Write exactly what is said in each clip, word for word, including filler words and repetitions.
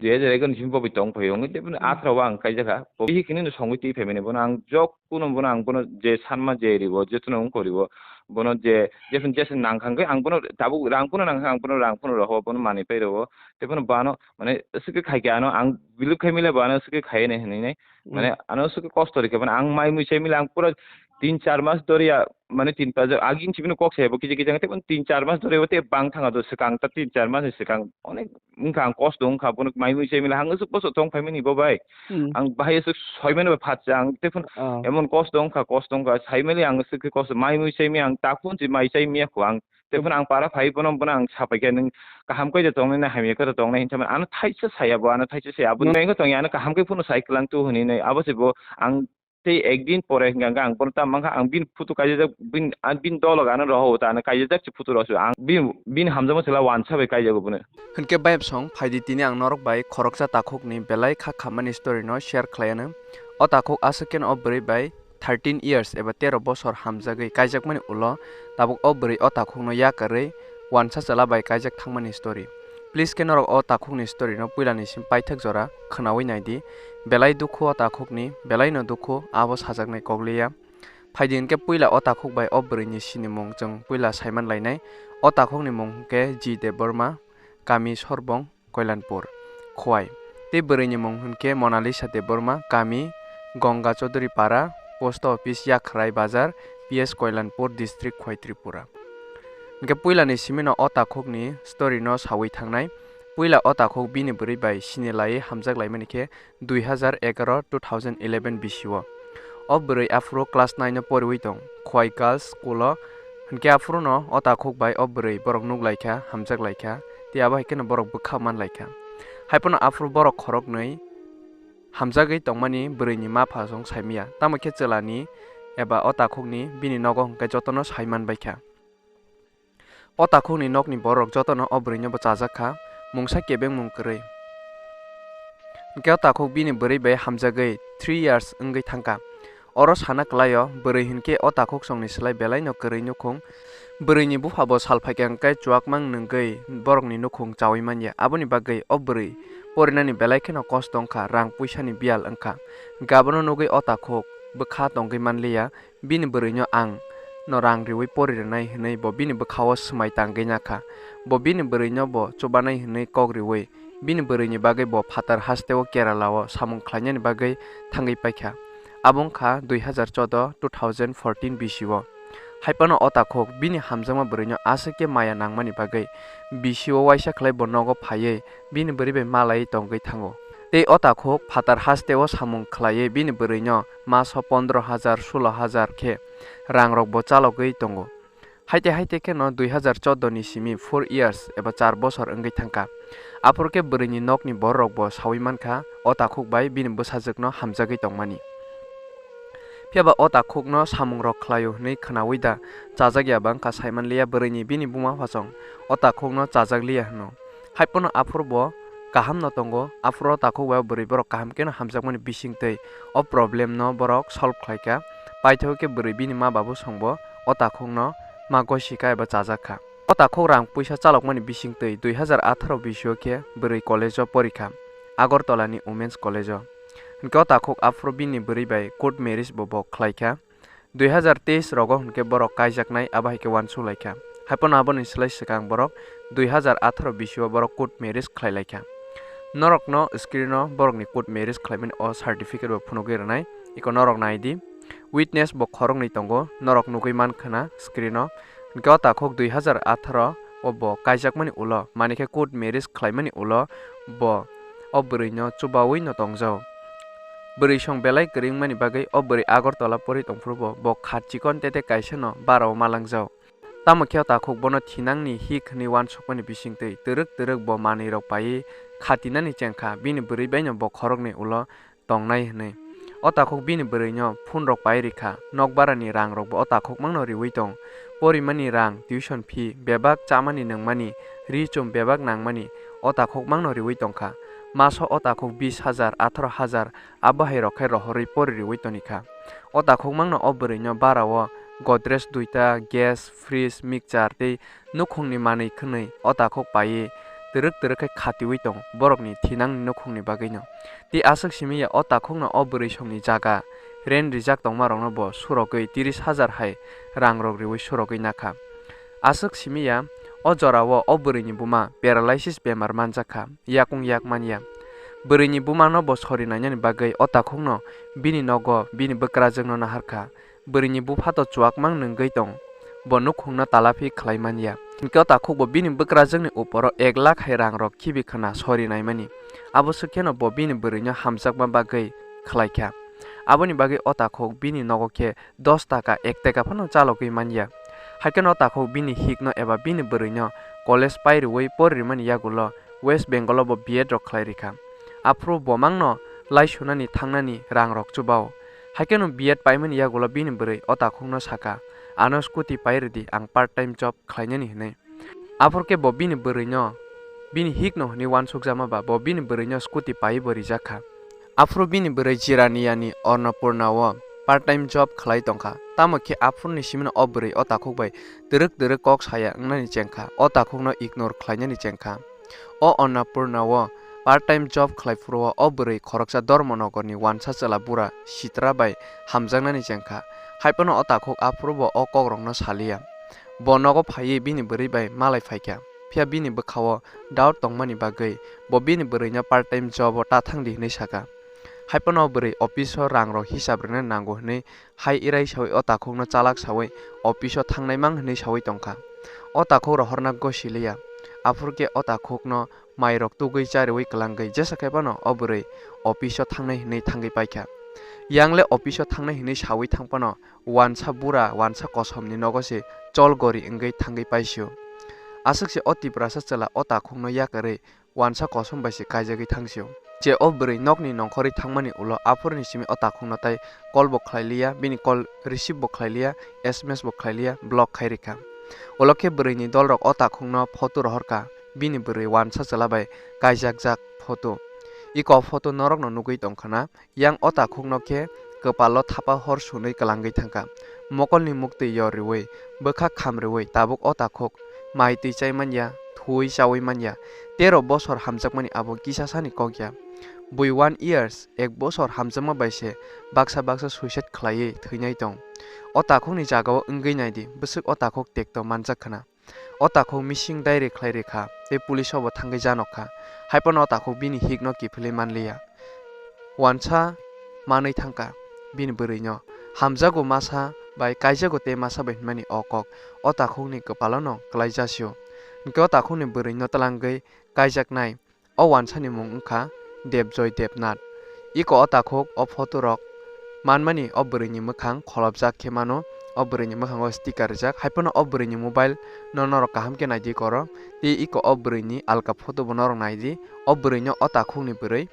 je je rega ni simi bo bai tong phai wngwi, tei bono Hmm. athra o ang kaijak kha. Bo bihik hinwi no songwi twi phai mani, bono ang jok kuno bono ang bono je sanma je ribo, je tuno wngkha ribo, bono je, je phun jesa nang kha hwnkhe ang bono tabuk rang phano nang kha, ang bono rang phano roho, bono manwi pai roho. Tei bono bano, mane, swkhe khai khe ano ang believe khai mile bo ano swkhe khai nai hinwi nai. Hmm. Mane, ano swkhe kosto rikhe bono ang mai mui sai mile ang pura tin char mas doriya, mane, tin pas agin sibino kok sai bo kisa kisa tei bono tin char mas doriya tei bang thanga do swkang ta tin char mas ni swkang onek wngkha ang kosto wngkha, bono mai mui sai mile ang swk boso tong phai mani bo bai. Hmm. Ang bahai swk soi mani bai phatsa ang tei phun Ah. emon kosto wngkha, kosto wngkha sai mali ang swk kosto mai mui sai mi ang ta phun si mai sai mi kho ang. Tei phun ang para phai bono, bono ang sapai khe nwng kaham khe tongnai na hamya khe tongnai hinsa ano thaisa saya bo, ano thaisa saya abo Hmm. nai khe tongya ano kaham khe phun sai klang tu hwnwi nai abo se bo ang tei ekdin pore hingka hingka ang bono tamo mankha, ang bini photo kaijajak, bini, ang bini dolok ano roho ta ano kaijajak se photo rok se ang bini, bini hamjakma chwla wansa bai kaijago bono. Hinkhe bayapsong phaidi tini ang norok bai khoroksa takhukni belai kha khammani story no share khlaiano. O takhuk aswk khe o bwrwi bai thirteen years eba tero bosor hamjagwi kaijakmani ulo tabuk o bwrwi o takhukno yakarwi wansa chwla bai kaijak thangmani story. Please khe norok o takhukni story no puilani sim paithak jora khwnawi naidi. Belai dukhu o takhukni, belai no dukhu abo sajaknai kokliya. Phaidi hinkhe puila o takhuk bai o bwrwini sinimung chwng puila saiman lainai. O takhukni mung hinkhe G Debbarma, kami Sorbong, Koilanpur, Khowai. Tei bwrwini mung hinkhe Monalisa Debbarma, kami Ganga Chaudhary Para, post office Yakhrai Bazar, P S Koilanpur, district Khowai, Tripura. Hinkhe puilani simino o takhukni story no sawi thangnai. Puila o takhuk bini bwrwi bai sini laiwi hamjak laimani khe dui hazar egaroh, two thousand eleven bisio. O bwrwi aphuru class nine o poriwi tong, Khowai Girls School o. Hinkhe aphuru no o takhuk bai o bwrwi borok nuk lai kha, hamjak lai kha, tei abo hai kheno borok bwkha man lai kha. Hai phano aphuru borok khoroknwi hamjagwi tongmani bwrwini ma pha song sai manya, tamo khe chwlani eba o takhukni bini nogo hinkhe jotono sai man bai kha. O takhukni nokni borok jotono o bwrwino bo chajak kha, mungsa kebengmung kwrwi. Hinkhe o takhuk bini bwrwi bai hamjagwi three years wngwi thangkha. Oro sana kwlaio, bwrwi hinkhe o takhuk songni slai belaino kwrwi nukhung. Bwrwini bupha bo sal phaikha hinkhe chuakmang nwngwi borokni nukhung chaui manya. Aboni bagwi o bwrwi porinani belai kheno kosto wngkha, rang puisani biyal wngkha. Hinkhe abono nugwi o takhuk bwkha tongwi manliya. Bini bwrwino ang no rang riwi pori rwnai hwnwi bo bini bwkhao swmai tangwi nakha. Bo bini bwrwino bo chubanai hwnwi kok riwi bini bwrwini bagwi bo phatar hasteo Kerala o samung khlainani bagwi thangwi paikha. Abo wngkha dui hazar choudo, two thousand fourteen bisio. Hai phano o takhuk bini hamjakma bwrwino aswk khe maya nangmani bagwi bisio waisa khlai bo nogo phaiwi bini bwrwi bai malaiwi tongwi thango. Tei o takhuk phatar hasteo samung khlaiwi bini bwrwino maso pondro hajar, sulo hajar khe rangrok bo chalogwi tongo. Haite haite kheno dui hazar choudo ni simi four years eba char bosor wngwi thangkha. Aphuru khe bwrwini nokni bororok bo saui mankha, o takhuk bai bini bwsajwkno hamjagwi tongmani. Phiyaba o takhukno samungrok khlaio hwnwi khwnaui da chajak ya ba wngkha saimanliya bwrwini bini buma phasong o takhukno chajak liya hwno. Hai phano aphuru bo kaham no tongo, aphuru o takhuk bai o bwrwi borok kaham kheno hamjakmani bisingtwi o problem no borok solve khlai kha. Paithago khe bwrwi bini ma babu song bo o takhuk no ma gosi kha eba chajak kha. O takhuk rang puisa chalokmani bisingtwi dui hazar atharo bisio khe bwrwi college o pori kha, Agartala ni Women's College o. Hinkhe o takhuk aphuru bini bwrwi bai court marriage bo bo khlai kha. Dui hazar teis rogo hinkhe borok kaijaknai, abo hai khe uansuk lai kha. Hai phano aboni slai swkang borok dui hazar atharo bisio borok court marriage khlai lai kha. Norokno screen o borokni court marriage khlaimani o certificate bo phunugwi rwnai. Iko norok nai di. Witness bo khoroknwi tongo, norok nugwi man khna screen o. Hinkhe o takhuk dui hazar atharo o bo kaijakmani ulo, mani khe court marriage khlaimani ulo bo o bwrwino chubaui no tongjao. Bwrwi song belai kwrwi wngmani bagwi o bwrwi Agartala pori tongphuru bo, bo kha chikon tete kaisa no bara o malangjao. Tamo khe o takhuk bono thinangni hik hwnwi uansukmani bisingtwi twrwk twrwk bo manwi rok paiwi khatinani chengkha, bini bwrwi baino bo khoroknwi ulo tongnai hwnwi. O takhuk bini bwrwino phone rok pai rikha, nokbarani rang rokbo o takhuk mangno riwi tong. Porimani rang, tuition fee, bebak chamani nungmani, ri chum bebak nangmani o takhuk mangno riwi tongkha. Maso o takhuk bis hajar, atharo hajar abo hai rok khe rohorwi pori riwi tonikha. O takhuk mangno o bwrwino bara o Godrej duita, gas, fridge, mixer tei nukhungni manwi khwnwi o takhuk paiwi twrwk twrwk khe khatiui tongo borokni thinangni nukhungni bagwino. Tei aswk simi ya o takhukno o bwrwi songni jaga rent rijak tongmarokno bo surogwi tiris hajar hai rangrok riui surogwi nakha. Aswk simi ya o jorao o bwrwini buma paralysis bemar manjak kha, yakung yak man ya. Bwrwini bumano bo sori nainani bagwi o takhukno bini nogo bini bwkrajwkno nahar kha. Bwrwini bupha to chuakmang nwngwi tong, bo nukhungno talaphi khlai man ya. Hinkhe o takhuk bo bini bwkrajwkni uporo ek lakh hai rangrok khibi khna sori naimani. Abo swk kheno bo bini bwrwino hamjakma bagwi khlai kha. Aboni bagwi o takhuk bini nogo khe dos taka, ek taka phano chalogwi man ya. Haikhe no takhuk bini hikno eba bini bwrwino college pai rwui pori rwmani yagulo West Bengal o bo B Ed rok khlai rikha. Aphuru bo mangno lai sunani thangnani rang rok chubao. Haikhe no B Ed paimani yagulo bini bwrwi o takhukno saka, "Ano scooty pai rwdi, ang part time job khlainani," hinwi. Aphuru khe bo bini bwrwino, bini hikno hwnwi uansukjama ba bo bini bwrwino scooty paiwi bo rijak kha. Aphuru bini bwrwi Jiraniani Annapurna o part time job khlai tongkha. Tamo khe aphuruni simino o bwrwi o takhuk bai twrwk twrwk kok saya wngnani chengkha, o takhukno ignore khlainani chengkha. O Annapurna o part time job khlai phuru o bwrwi khoroksa Dharmanagorni uansa chwla bura Sitra bai hamjaknani chengkha. Haiphano o takhuk aphuru bo o kokrokno saliya. Bo nogo phaiwi bini bwrwi bai malai phaikha. Phiya bini bwkhao doubt tongmani bagwi bo bini bwrwino part time job o ta thangdi hwnwi saka. Haiphano bwrwi office o rang rok hisab rwna nango hwnwi hai irai sawi o takhukno chalak sawi office o thangnai mang hwnwi sawi tongkha. O takhuk rohorna gosiliya. Aphuru khe o takhukno mai rok tugwi chariwi kwlangwi jesa khe phano o bwrwi office o thangnai hwnwi thangwi paikha. Yang le office o thangnai hwnwi sawi thang phano uansa bura, uansa kosomni nogo se chol gori wngwi thangwi paisio. Aswk se o Tiprasa chwla o takhukno yakarwi uansa kosom bai se kaijagwi thangsio. Je o bwrwi nokni nongkhorwi thangmani ulo aphuruni simi o takhukno tai call bo khlai liya, bini call receive bo khlai liya, S M S bo khlai liya, block khai rikha. Ulo khe bwrwini dolrok o takhukno photo rohorkha, bini bwrwi uansa chwla bai kaijakjak photo. Iko photo norokno nugwi tongkha na. Yang o takhukno khe kwpalo thapa hor sunwi kwlangwi thangkha. Mokolni muktwi yor riwi, bwkha kham riwi tabuk o takhuk mai twi chai man ya, thuwi chaui man ya. Tero bosor hamjakmani abo kisasani kok ya. Bui one years, ek bosor hamjakma bai se baksa baksa suicide khlaiwi thwinai tong. O takhukni jagao wngwi naidi, bwswk o takhuk tekto manjak khna. O takhuk missing diary khlai rikha tei police o bo thangwi janok kha. Haiphano o takhuk bini hikno kiphilwi manliya. Uansa manwi thangkha bini bwrwino. Hamjago masa bai kaijago tei masa bai hwnmani o kok o takhukni kwpalono kwlai jasio. Hinkhe o takhukni bwrwino twlangwi kaijaknai. O uansani mung wngkha Debjoy Debnath. Iko o takhuk o photo rok manmani o bwrwini mwkhang kholopjak khe mano, o bwrwini mwkhango sticker rijak, haiphano o bwrwini mobile no norok kaham khe naidi koro, tei iko o bwrwini alka photo bo norok naidi, o bwrwino o takhukni bwrwi,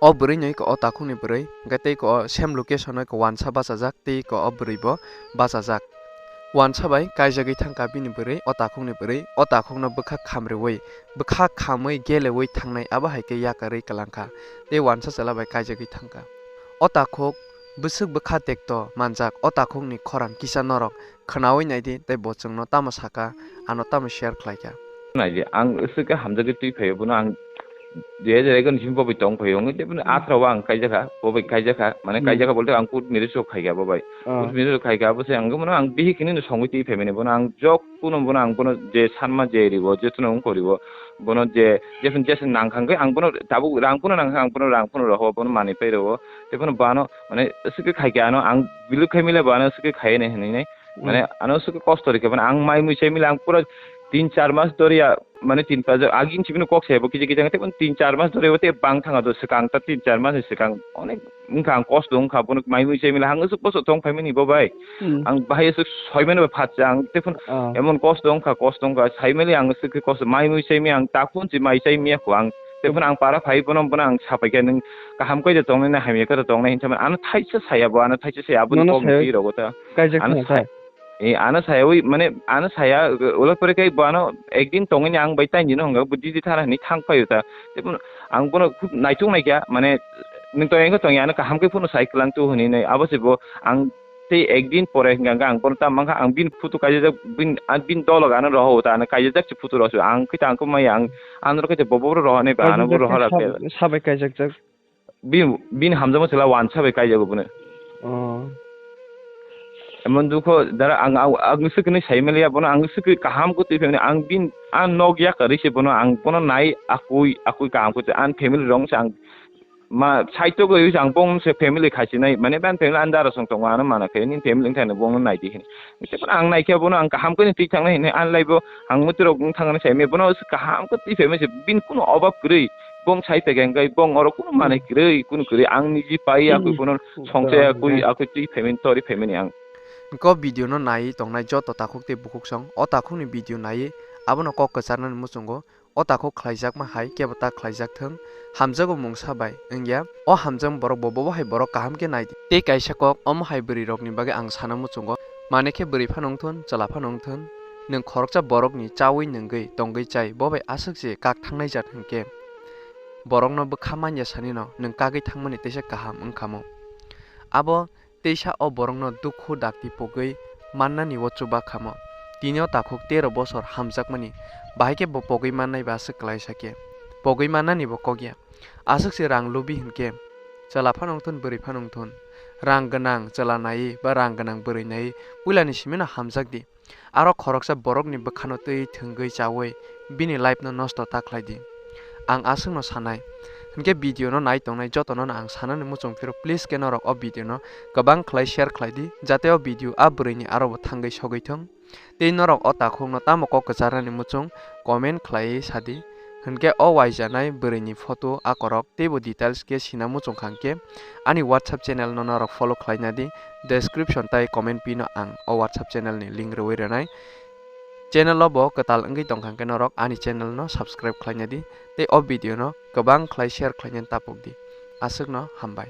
o bwrwino iko o takhukni bwrwi, hwnkhe tei iko o same location o iko uansa bachajak, tei iko o bwrwi bo bachajak. Uansa bai kaijagwi thangkha bini bwrwi, o takhukni bwrwi, o takhukno bwkha khamriwi, bwkha khamwi gelewi thangnai, abo hai khe yakarwi kwlangkha, tei uansa chwla bai kaijagwi thangkha. O takhuk bwswk bwkha tekto manjak, o takhukni khorang kisa norok khwnawi naidi, tei bo chwngno tamo sakha, ano tamo share khlaikha. Naidi, ang aswk khe hamjagwi twi phaio, bono ang dui hajar egaroh ni simi bo bai tong phaio, wngwi tei bono Hmm. atharo o ang kaijakha, bo bai kaijakha, mane Hmm. kaijakha bolte ang court marriage rok khaikha bo bai. Ah. Court marriage rok khaikha, abo se ang bono ang bihik hinwi no songwi twi phaimani, bono ang jok kuno bono ang bono je sanma je ribo, je tuno wng koribo, bono je, je phun je se nang khangkhe ang bono tabuk rang phano nang kha, ang bono rang phano roho, bono manwi pai roho, tei bono bano mane aswk khe khaikha ano, ang believe khai mile bano aswk khe khaiya ne hinwi nai. Hmm. Mane ano aswk khe kosto rikha, mane ang mai mui sai mile ang pura tin char mas doriya, mane tin pajak agin sibini kok sebo kisa kisa tei tin char mas doriya tei bang thanga do swkang ta tin char mas ni swkang onek wngkha ang kosto wngkha bono mai mui sai mile ang aswk boso tong phaimani bo bai. Hmm. Ang bahai aswk soimani bai phatsa ang tei phano Ah. emon kosto wngkha kosto wngkha sai mile ang aswk khe kosto mai mui sai mi ang takhun si mai sai miya kho ang tei phano ang para phai bono bono ang sapai khe nwng kaham khe tongnai na hamya khe tongnai hinsa ano thaisa saya bo ano thaisa saya aboni Nono kok saya ni rogo ta. Kaijak Ano thangkha. sai-, Eh, ano saya ui, mane, ano saya, uh, ulo pore kai bo ano ekdin tongini ang bai taini no hwnga, bo didi thara hwnwi thang paio ta. Tei bono, ang bono khub naituk naikha, mane, nwng tong engkha tongya, ano kaham khe phano sai kwlang tu hwnwi nai. Abo se bo ang tei ekdin pore hingka hingka ang bono ta mankha, ang bini photo kaijajak, bini, ang bini dolo gana roho ta, ano kaijajak se photo roho se, ang khe ta ang khe maya, ang, ang oro khe bobo roho ne ba, ano bo roho Kaijajak la khe khe. sab-, sabai kaijakjak. Bini, bini hamjakma chwla wansa bai kaijago bono. Oh. Emon dukho, dara ang, ang, ang swkhe nai sai maliya bono, ang swkhe kaham khe twi phaimani, ang bini, ang nok yakarwi se bono, ang bono nai akui, akui kaham khe twi, ang family rong se ang ma saitogwi se ang bong se family khaisinai, mane ban family ang dara song tongo, ano mana khe, nini family wngkha hwnwi bongno naidi hwnwi. Tei bono ang naikhe bono ang kaham khe twi thangnai hwnwi, ang laibo ang mwtwirok wng thangnai sai maliya, bono kaham khe twi phaimani se, bini kuno obab kwrwi, bong sai phaikha hwnkhe bong oro kuno manwi kwrwi, kuno kwrwi, ang niji pai akui bono songchai akui, akui twi phaimani, tori phaimani ang. Ko video no naiwi tongnai joto takhuk tei bukhuk song o takhuk ni video naiwi abono kok kwcharnani muchungo, o takhuk khlaijakma hai kebo ta khlaijak thung, hamjago mungsa bai wngya, o hamjakma borok bo bobo hai borok kaham khe nai di. Tei kaisa kok omo hai bwrwi rokni bagwi ang sana muchungo, mane khe bwrwi phano wngthun, chwla phano wngthun, nwng khoroksa borokni chaui nwngwi tongwi chai bo bai aswk se kak thangnai jat hwnkhe borokno bwkha manya sanino nwng kagwi thangmani teisa kaham wngkhamo. Abo teisa o borokno dukhu dakti pogwi mannani o chuba khamo. Tini o takhuk tero bosor hamjakmani, bahai khe bo pogwi mannai ba aswk klaisa khe. Pogwi mannani bo kok ya. Aswk se rang lubi hinkhe chwla phano wngthun, bwrwi phano wngthun. Rang gwnang chwla naiwi ba rang gwnang bwrwi naiwi puilani simino hamjak di. Aro khoroksa borokni bwkhano twi thwngwi chaui bini life no nosto ta khlai di. Ang aswkno sanai. Hinkhe video no nai tongnai jotono no ang sanani muchung phiro, please khe norok o video no kwbang khlai share khlai di, jate o video a bwrwini aro bo thangwi sogwi thung. Tei norok o takhukno tamo kok kwcharnani muchung comment khlaiwi sa di. Hinkhe o waijanai bwrwini photo a korok teibo details khe sina muchung kha hinkhe ani WhatsApp channel no norok follow khlaina di. Description tai comment pin o ang o WhatsApp channel ni link rwui rwnai. Channel o bo kwtal wngwi tongkha hinkhe norok ani channel no subscribe khlaina di tei o video no kwbang khlai share khlainani tapuk di. Aswkno hambai.